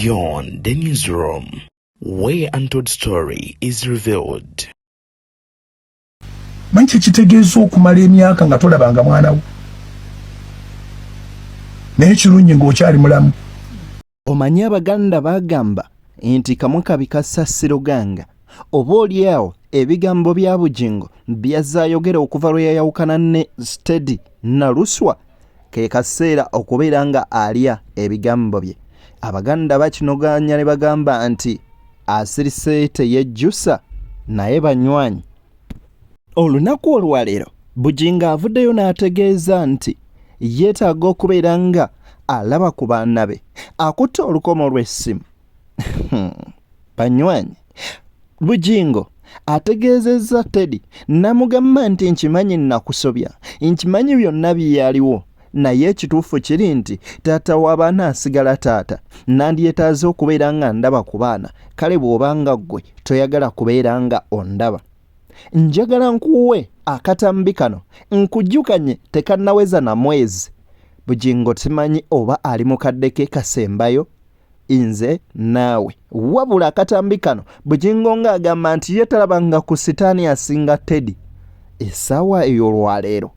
Beyond the Newsroom, where untold story is revealed. Manyi kyekitegeeza okumala emyaka nga tolabanga mwana wo, naye kirungi ng'okyali mulamu. Omanyi Abaganda bagamba nti kamwe kabi kassa siruganga. Oba oli awo ebigambo bya Bugingo byazze ayogera okuva lwe yayawukana ne Steady Naluswa ke kaseera okubeera nga alya ebigambo bye. Abaganda bakinogaanya ne bagamba nti asirise teyejjusa, naye banywanyi. Olunaku olwaleero Bugingo avuddeyo n'ategeeza nti yeetaaga okubeera nga alaba ku baana be. Akutte olukomo lw'essimu. Banywanyi, Bugingo ategeezezza Teddy n'amugamba nti nkimanyi nakusobya, nkimanyi byonna byaliwo, naye ekituufu kiri nti taata w'abaana asigala taata, nandyetaaze okubeera nga ndaba ku baana, kale bw'oba nga ggwe toyagala kubeera nga ondaba. Njagala nkuwe akatambi kano nkujjukanye tekannaweza na mwezi. Bugingo simanyi oba ali mu kadde ke kasembayo nze naawe. Wabula akatambi kano Bugingo ng'agamba nti ye talabanga ku sitaani asinga Teddy essaawa ey'olwaleero.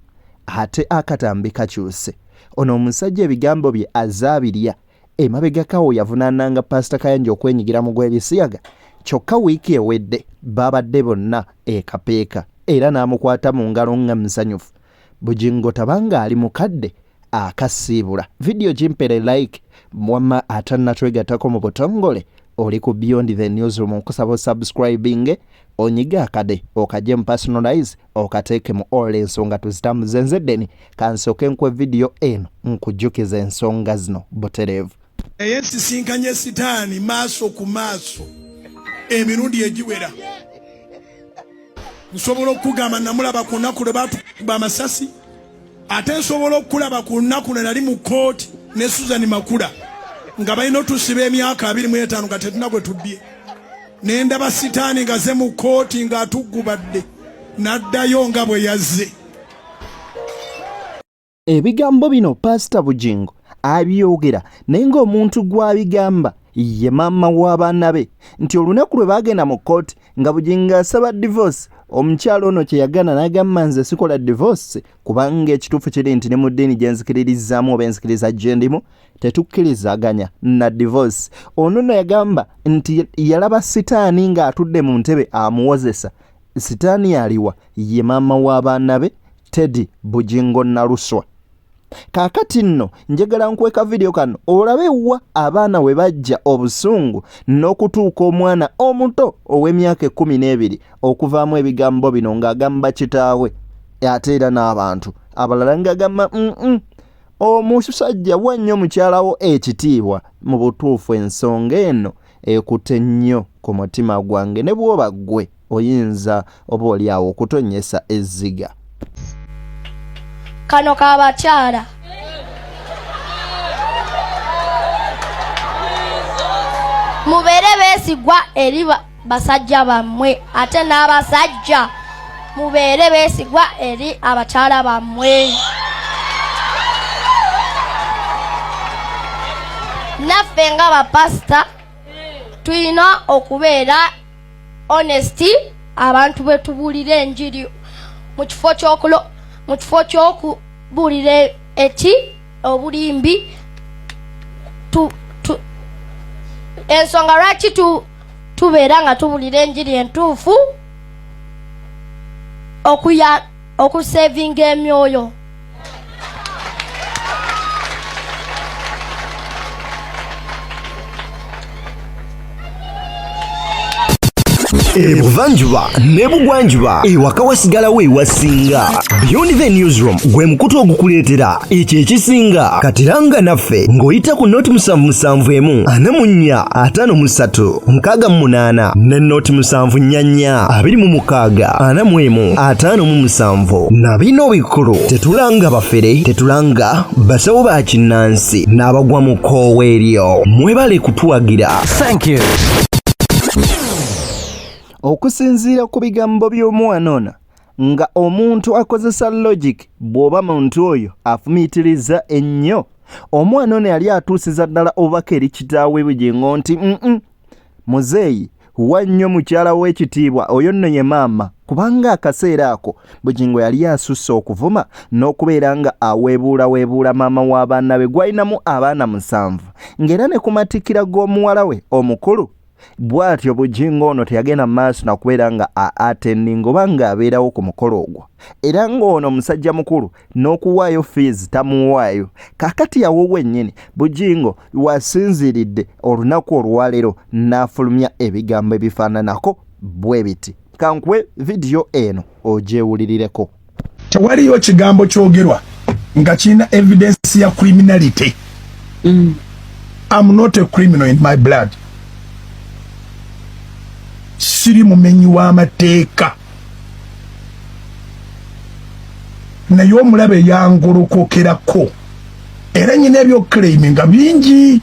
Ate akatambi kakyuse. Ono omusajja ebigambo bye azaabirya. Emabegako awo yavunaananga Paasita Kayanja okwenyigira mu gw'ebisiyaga kyokka wiiki ewedde baabadde bonna e Kapeeka era n'amukwata mu ngalo nga musanyufu. Bugingo tabanga ali mukadde akasiibula. Vidiyo gimpere like wamma atannatwegattako mu butongole oli ku Beyond the Newsroom nkusaba osubscribinge onyige akade okajje mu personalize okateeke mu all ensonga tuzitambuze. Nze Deni kansooke nkuwe vidiyo eno nkujjukiza ensonga zino butereevu. Naye nsisinkanye sitaani maaso ku maaso emirundi egiwera. Nsobola okukugamba namulaba ku lunaku lwe baatukuba amasasi, ate nsobola okukulaba ku lunaku lwe nali mu kkooti ne Susan Makula nga balina otusiba emyaka 25 nga tetuna gwe tubbye, ne ndaba sitaani nga ze mu kkooti ng'atuggubadde n'addayo nga bwe yazze. Ebigambo bino Paasita Bugingo abyogera naye ng'omuntu gw'abigamba ye maama w'abaana be nti olunaku lwe baagenda mu kkooti nga Bugingo asaba divorce, omukyala ono kye yagaana n'agamba nze sikola divorce kubanga ekituufu kiri nti ne mu ddiini gye nzikiririzzaamu oba enzikiriza gye ndimu tetukkirizaganya na divorce. Ono nno yagamba nti yalaba sitaani ng'atudde mu ntebe amuwozesa. Sitaani aliwa? Ye maama w'abaana be Teddy Bugingo Naluswa. Kaakati nno njagala nkweka vidiyo kano olabe wa abaana we bajja obusungu n'okutuuka omwana omuto ow'emyaka 12 okuvaamu ebigambo bino ng'agamba kitaawe ate era n'abantu abalala ng'agamba omusajja wa nnyo mukyala wo ekitiibwa. Mu butuufu ensonga eno ekutte nnyo ku mutima gwange ne bw'oba ggwe oyinza oba oli awo okutonnyesa ezziga. Kano ka bakyala. Mubeere beesigwa eri basajja bammwe, ate n'abasajja mubeere beesigwa eri abakyala bammwe. Naffe nga bapasita tulina okubeera honest abantu bwe tubuulira enjiri mu kifo ky'okulo mu kifo ky'okubuulira eki obulimbi tu, tu, ensonga lwaki tu, tubeera nga tubulira enjiri entuufu okuya okusevinga emyoyo. Ebuvanjuba n'ebugwanjuba ewaka wasigalawo ewasinga. Beyond the Newsroom gwe mukutu ogukuleetera ekyo ekisinga. Katiranga naffe ng'oyita ku noti musanvu musanvu emu ana mu nnya ataano mu ssatu nkaaga mu munaana ne noti musanvu nnya nnya abiri mu mukaaga ana mu emu ataano mu musanvu. Na bino bikulu, tetulanga bafere, tetulanga basawo ba kinnansi n'abagwa mu kkoowa eryo. Mwebale kutuwagira. Thank you. Okusinziira ku bigambo by'omwana ono nga omuntu akozesa logic, bw'oba muntu oyo afumiitiriza ennyo Omwana ono yali atuusiza ddala obubaka eri kitaawe Bugingo nti mm muzeeyi wa nnyo mukyala w'ekitiibwa oyo nno ye maama kubanga akaseera ako Bugingo yali asusse okuvuma n'okubeera nga aweebuulaweebuula maama w'abaana be gwalinamu abaana musanvu ng'era ne ku matikkira g'omuwala we omukulu Bw'atyo Bugingo ono teyagenda mu maaso na kubeera nga atendinga oba ng'abeerawo ku mukolo ogwo era ng'ono musajja mukulu n'okuwaayo fiizi tamuwaayo. Kaakati yawo wennyini Bugingo w'asinziiridde olunaku olwaleero n'afulumya ebigambo ebifaananako bwe biti. Kankuwe vidiyo eno ogyewulirireko. Tewaliyo kigambo kyogerwa nga kirina evidence ya criminality. I'm not a criminal in my blood. Siri mumenyi w'amateeka. Naye omulabe yangolokokerako era nyina eby'okuclaiminga bingi.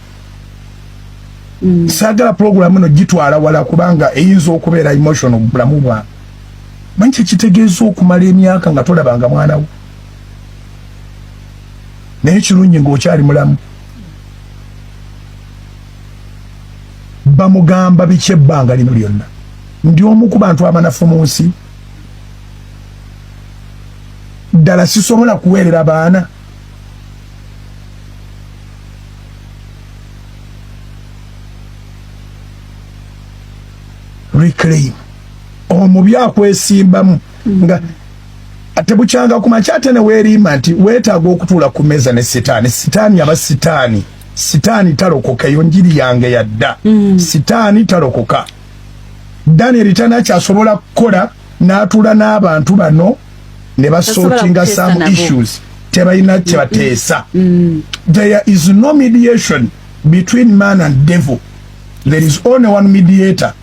Saagala pulogulaamu eno gitwala wala kubanga eyinza okubeera emotional mu bulamu bwange. Manyi kyekitegeeza okumala emyaka nga tolabanga mwana wo, naye kirungi ng'okyali mulamu. Bamugamba biki ebbanga lino lyonna? Ndi omu ku bantu abanafu mu nsi. Ddala sisobola kuweerera baana. Reclaim omubi akwesimbamu nga tebukyanga ku makya ate ne weeriima nti weetaaga okutuula ku mmeeza ne sitaani. Sitaani aba sitaani. Sitaani talokoka, eyo njiri yange yadda. Sitaani talokoka. Daniel tanakyasobola kukola n'atuula n'abantu bano ne basortinga some issues, tebalina kye bateesa. There is no mediation between man and devil. There is only one mediator,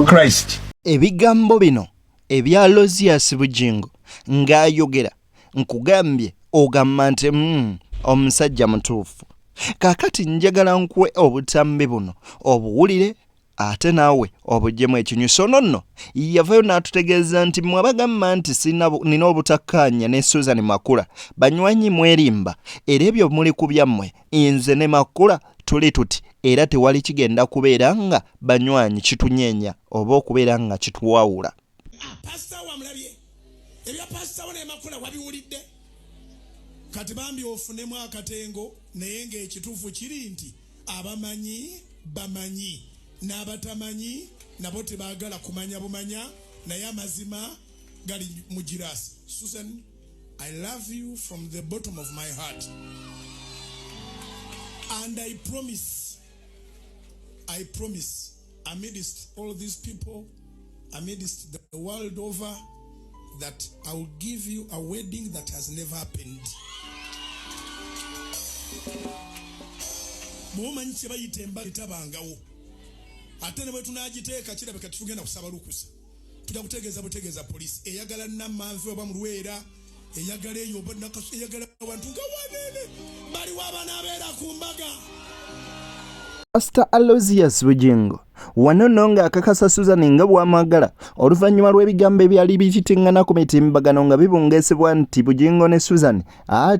Christ. Ebigambo bino ebya Aloysius Bugingo ng'ayogera nkugambye ogamba nti omusajja mutuufu. Kaakati njagala nkuwe obutambi buno obuwulire ate naawe obuggyemu ekinyusi. Ono nno yavayo n'atutegeeza nti mmwe abagamba nti nina obutakkaanya ne Susan Makula banywanyi mwerimba, era ebyo muli ku byammwe, nze ne Makula tuli tuti era tewali kigenda kubeera nga banywanyi kitunyeenya oba okubeera nga kituwawula. Pasita wamulabye ebya pasita wo ne Makula wabiwulidde, kati bambi ofunemu akatengo, naye ng'ekituufu kiri nti abamanyi bamanyi n'abatamanyi nabo tebaagala kumanya bumanya, naye amazima gali mu giraasi. Susan, I love you from the bottom of my heart and I promise amidst all these people, amidst the world over, that I will give you a wedding that has never happened. Bw'omanyi kye bayita embaga etabangawo, ate ne bwe tunaagiteeka kirabika tetugenda kusaba lukusa, tujja kutegeeza butegeeza poliisi eyagala Namanve oba Mulwera, eyagala eyo oba Nakaso, eyagala abantu nga wanene baliwo abanaabeera ku mbaga. Pastor Aloysius Bugingo wano nno ng'akakasa Susan nga bw'amwagala oluvannyuma lw'ebigambo ebyali bikitiŋŋana ku mitimbagano nga bibungeesebwa nti Bugingo ne Susan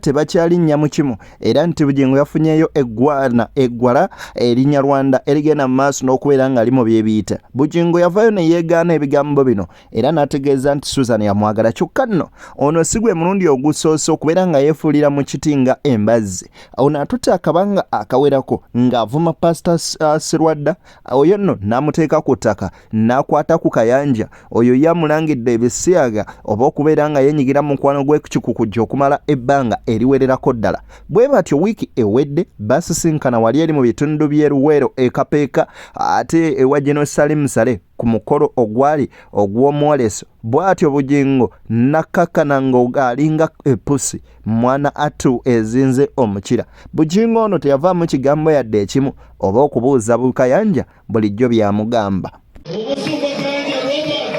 tebakyalinnya mu kimu, era nti Bugingo yafunyeeyo eggwana eggwala Erinyarwanda erigenda mu maaso n'okubeera nga ali mu byebiyita. Bugingo yavaayo ne yeegaana ebigambo bino era n'ategeeza nti Susan yamwagala. Kyokka nno ono si gwe mulundi ogusoose okubeera nga yeefuulira mu kiti nga embazzi. Ono atutte akabanga akawerako ng'avuma Pasita Sserwadda, oyo nno n'amuteeka ku ttaka n'akwata ku kayanja. Oyo ye amulangidde ebisiyaga oba okubeera nga yeenyigira mu mukwano gw'ekikukujja okumala ebbanga eriwererako ddala. Bwe batyo wiiki ewedde basisinkana wali eri mu bitundu by'e Luweero e Kapeeka ate ewa General Salim Saleh ku mukolo ogwali ogw'omwoleso. Bw'atyo Bugingo n'akkakkana ng'alinga epusi mwana attu ezinze omukira. Bugingo ono teyavaamu kigambo yadde ekimu oba okubuuza Bukayanja bulijjo by'amugamba. Omusumba Kayanja Robert.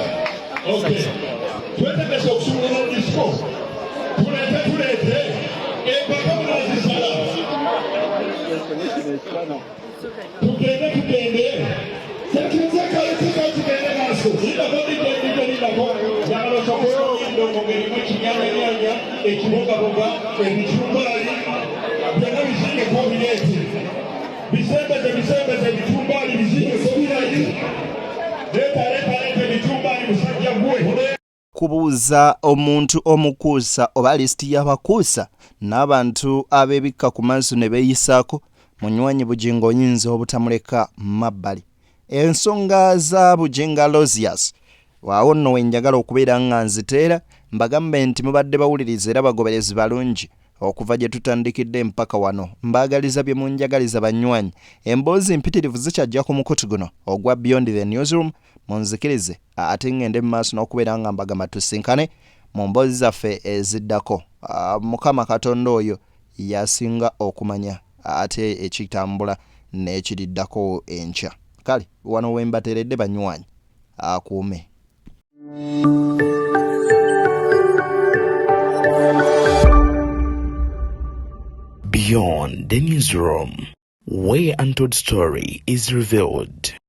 Okay. Twetegese okusumulula disco. Tuleete tuleete. Empaka munazisala. Tugende tugende. Sekinze tugende maaso. Lindako lindako lindako. Njagala osooke endongo ng'erimu ekinyama ennyaanya, ekibogaboga, ebicumbaali. Byonna bizinge. Lindako obireete. Bisembeze bisembeze ebicumbaali bizinge tobirayi. Leeta leeta leeta ebicumbaali musajja gwe. Kubuuza omuntu omukuusa oba lisiti y'abakuusa n'abantu abeebikka ku maaso ne beeyisaako munywanyi Bugingo oyinza obutamuleka mabbali. Ensonga za Bugingo Aloysius awo nno we njagala okubeera nga nziteera mbagambe nti mubadde bawuliriza era bagoberezi balungi okuva gye tutandikidde mpaka wano. Mbaagaliza bye munjagaliza banywanyi. Emboozi mpitirivu zikyajja ku mukutu guno ogwa Beyond the Newsroom. Munzikirize ate ngende mu maaso n'okubeera nga mbagamba tusinkane mu mboozi zaffe eziddako. Mukama Katonda oyo y'asinga okumanya ate ekitambula n'ekiriddako enkya. Kale wano we mbateeredde banywanyi, akuume. Beyond the Newsroom, where untold story is revealed.